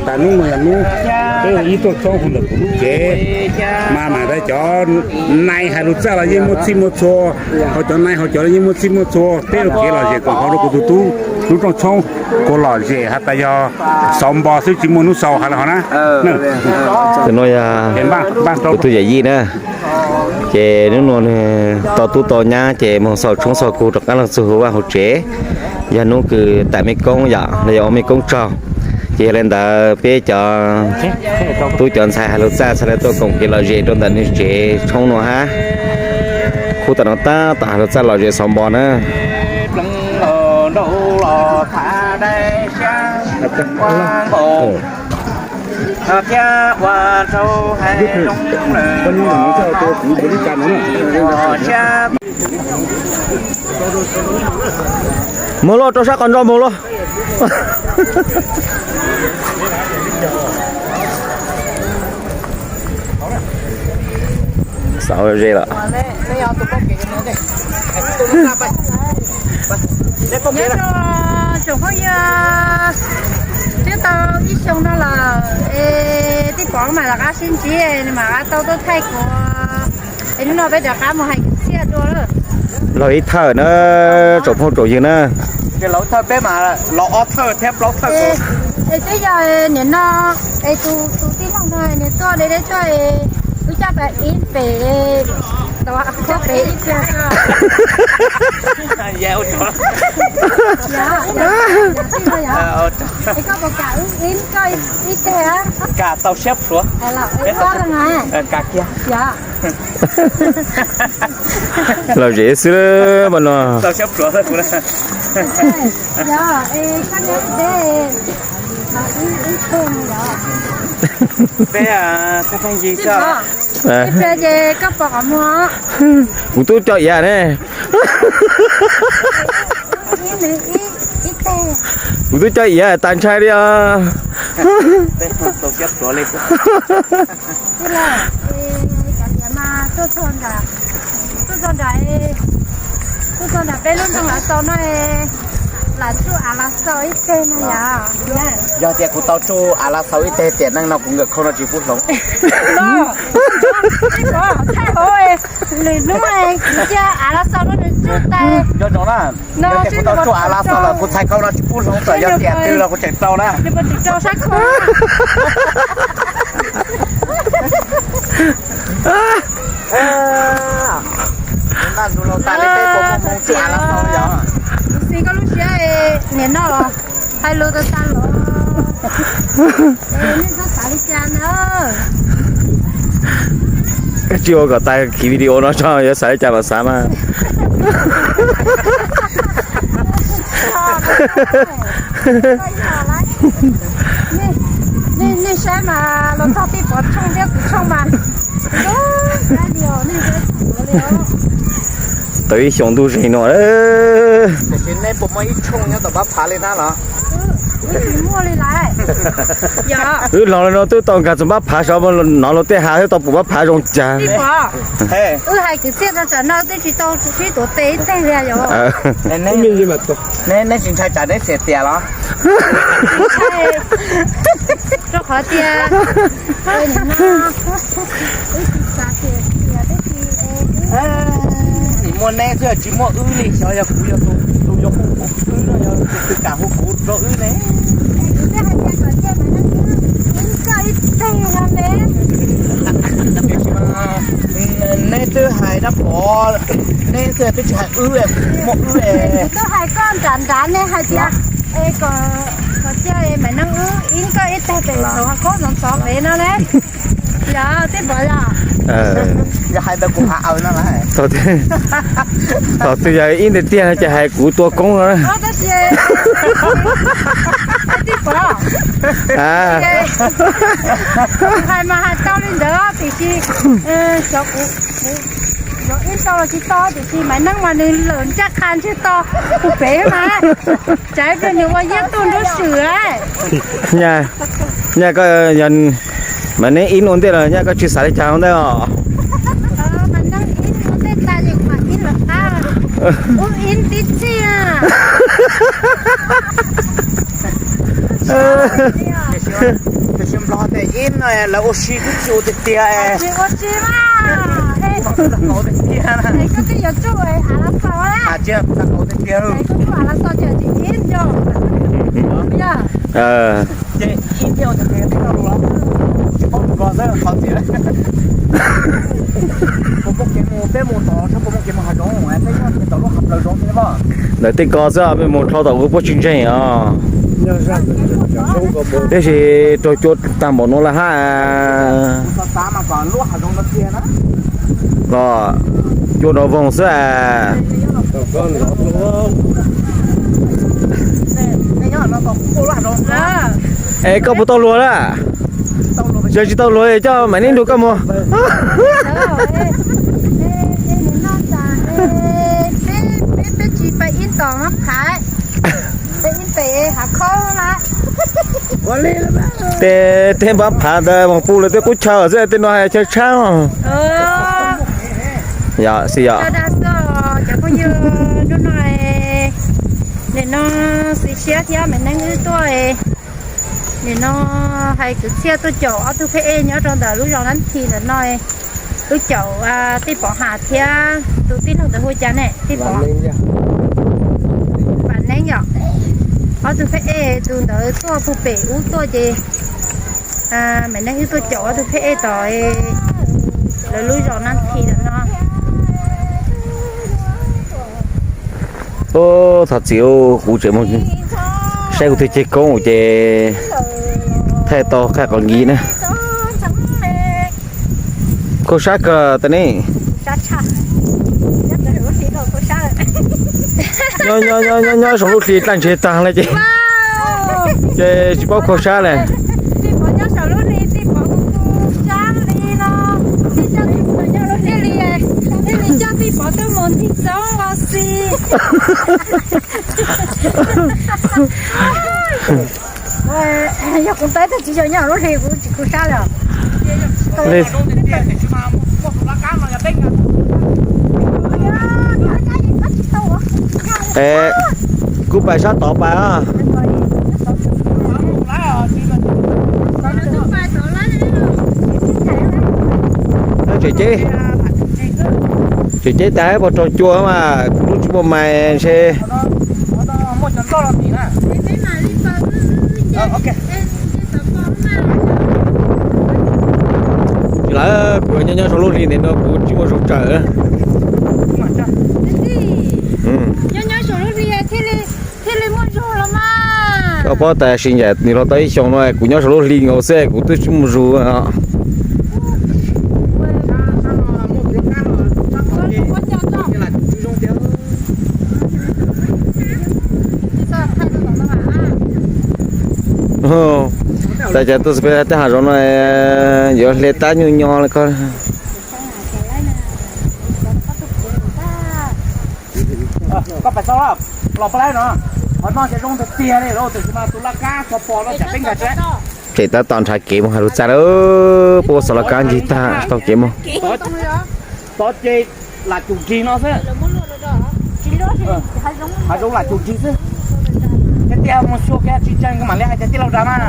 Tas hnub no yog hnub peb ua ib rooj tshoob hauv ntawm kuv lub tsev, mas mas ntawd cov nais hais lus txaj los yeej muaj txhij muaj txhua, ho cov nais ho cov los yeej muaj txhij muaj txhua, peb ua kev lom zem koom haum rau kuv tus tub lub rooj tshoob, kuv lom zem has tas yog xauv npo xwb tsis muaj hnub xaus hais los ho na. Tus no yog kuv tus yawm yij na. Ces hnub no nws tau tub tau nyab ces moog xauj tshoob xauj kug rov qaab lug txug huv vaj huv tsev. Yog hnub kws taim mej koob yom, los yog ua mej koob tsaug. Ces yog le ntawd peb cov tub cov ntxhais hais lus txaj txhad le tuaj koom kev lom zem rau ntawm nws tsev tshoob no hab. Khub tam no tab tom hais lus txaj lom zem xauv npo na. Moog lauj, rau sab qhov ntso moog lauj. Xauv ze lawm. Nyob zoo tsoom phooj ywg, twb tau ib xyoo no lawm es tij Pov mas rov qab sib ntsib, nws mam rov qab tau tuaj thaij kuv, es hnub no peb rov qab mus hais kwv txhiaj dua lawm. Laug ib thawj na, tsoom phooj tsoom ywg na. Ces laug thawj peb mas los ob thawj thiab plaub thawj. Es twb yog nim no es tus tij laug no nws tuaj deb deb tuaj es wb coj peb ib pem, ib pem ib pliag. Es koj puas kam wb ib koj ib teg? Kam tau siab plhuav. Wb ob leeg na. Kam kiag. Lom zem xwb mas no. Tau siab plhuav. Yog, es koj nyob deb, ib teg yog. Peb, peb pheej yig koj. Ib pliag ces koj pom qhov muag. Kuv twb coj iav ne. Kuv twb coj iav tas ntshai li os. Tij laug, cov iav mas tuaj txog nram, tuaj txog nram, tuaj txog nram peb lub nroog Lav Xaus no, lam tsuj av Lav Xaus ib teg no yom. Yog tias kuv tau tsuj av Lav Xaus ib teg tiam neej no kuv nkawm khau no tsis pub hloov. Thaij hauv, lwm hnub kuv cia av Lav Xaus no nws tsuj tais. Nco ntsoov na, yog tias kuv tau tsuj av Lav Xaus lawm kuv txhais khau no tsis pub hloov, txawm yog tiam twg los kuv tseem rau na. Tsis rau sab khau. Kuv xis koj lub siab nim no los hais lus tau tas los. Nej txhob xav li cas na. Koj tsis ua kom tas kiv video no tso, yuav xav li cas mas xav mas. Nej saib mas los txog tij Pov tshooj thiab kuv tshooj mas, nej saib tau ib xyoos ntuj zeeg no. Tiam sis neb puas muaj ib tshooj nyob tom pab phav li na los? Tsis muaj li lawm. Wb los no twb tau nkag txog pab phav saud, nov luag tej hav thiab tau pum pab phav zoo cas. Wb hais kwv txhiaj rau tsam no twb tsis tau sib tuav tes ib teg li yom. Neb tsis ntshai tsam neb xiam tias los? Rau qhov tias nim muaj neb xwb tsis muaj wb li, xyov yog kuv yog tus yuav hu wb no, yog tus twg kam hu kuv rau wb ne. Neb twb hais dab Pov, neb xwb twb tsis hais wb, kuv muaj wb. Kuv twb hais koj nram nrad ne hais tias, es kom cia Maiv Neej wb ib koj ib teg pem txhua khaub ntxov ntxov pem no ne. Yog tij Pov yog. Yog hais ntawd kuv hais aws no lawm. Thaum twg yog ib ntiag tiag no ces hais kuv tua koob no. Tab sis tij Pov, kuv hais mas hais tau li ntawd tiam sis xyov kuv, kuv yuav ib tau los tsis tau tiam sis Maiv Neej mas nws lawm ncaj qha ntseg to kuv pem mas. Tsam ib pliag nws ua yeeb tuaj nruab swm. Nyaj, nyaj koj, Maiv Neej ib ua ntej los nyaj koj tsis xav li cas ua ntej os? Maiv Neej ib ua ntej tas ces kuv mam ib lawv qab. Ub ib tib txhij. Tiam sis Nplog tias ib no lawv ua si twb tsis ua tiag tiag. Tsis ua si mas. Tiag na. Koj twb yuav tsuj av los xaus na. Tsis, kuv xav kom tiag tiag. Koj tsuj av los xaus ces tsis ib nco. Ces ib tiag ua tiag tiag tij no lus los tsis paub lus Nplog xwb qhov txiv. Puas muaj kev mus, peb mus tom, puas muaj kev mus hav zoov, peb nyob tom lub hav plaws zoov thiab mas. Ntawm tej ko xwb, peb mus dhau tom kuv puab tsis ntseeg os. Tiam sis raug cua tag npaum no lawm hab. Los cua nrov voog xwb as. Es koj puas tau luag lawm? Yog tsis tau luag coj Maiv Neeb nrug koj mus. Peb tsis pais ib tom mab phav, peb ib pem hav khaub na. Tej, tej mab phav ntawd moog pum lawv tej qub chaw xwb, tej no hais chaw tshab. Yog, xij yog. Cov phooj ywg, hnub no nim no xis siab thiab Maiv Neeb wb tuaj, nim no hais kwv txhiaj tuaj caum ob tug pheb ej nyob rau ntawm lub zos Nab Thi ntawm no. Wb caum Tij Pov Has thiab tus tij laug ntawd hu ua cas ne, Tij Pov? Vam Neeb yom. Ob tug pheb ej tus ntawd tuaj puag pem ub tuaj ces Maiv Neeb wb tuaj caum ob tug pheb ej tom lawv lub zos Nab Thi ntawm no. Thov txim, kuv tseem mus saib kuv tus ceg koob ces thaij tau qhaj qhov nkis na. Khuab sab kawg tas ne. Nyob, nyob, nyob, nyob saum lub hli dlaj ntseg tag lawm ces, ces tsis paub khuab sab lawm. Yog kuv tab tsis yog nyob lub hli kuv tsis khuab sab lawm. Kuv pais sab tod pais. Tseem ceeb, tseem ceeb tas puas raug cua mas kuv lub tsis muaj mais ntshe. Tsis lawm, kuv nyob nyob saum lub hli ntawm no kuv tsis muaj zug tsawm. Koj paub tas sib ncaim nws los tau ib xyoos no kuv nyob saum lub hli nkaus xwb kuv twb tsis muaj zug. Tas cas tuaj peb tej hav zoov no yuav hle tab nyuj nyo li koj. Koj pais tau los pab laib no, qhov no ces zoo tiag tiag li, tiam sis mas tus laj kab tso pos no tsam peb nkag tsev. Tseem tab tom nrhav kev mus hav lug txaj lawm, puab xov laj kab ncig tag tau kev mus. Tod ces lam cum rig no xwb. Hav zoov lam cum rig xwb. Tiag tiag mus xyuas kiag tsis ntseeg mam li hais tias tij laug dag mas.